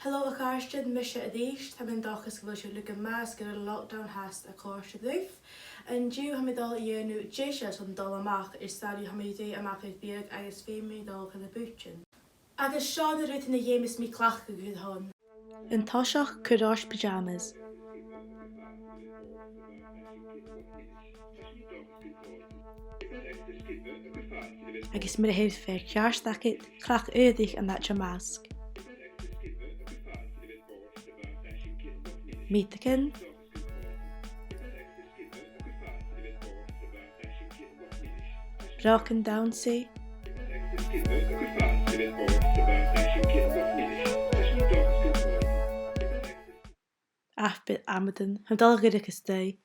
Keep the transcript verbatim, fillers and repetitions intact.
Hello a chàirdean, mise a-rithist. Tha mi an dòchas gu bheil sibh uile gu math 's gur e lockdown fhathast a' còrdadh ribh. An-diugh tha mi a' dol a dhèanamh deiseil airson dol a-mach air sàillibh, tha mi a' dol a-mach air biadh agus feumaidh mi dol chun na bùithtean. Agus seo na rudan a dh'fheumas mi cleachdadh a chur oirnn. An toiseach, cuir ort pyjamas. Agus mura h-eil fear ceart agad, cleachd aodach an àite masg. Miotagan. Brògan dannsa. Abair amadan, tha mi a' dol a dh'fhuireach a-staigh.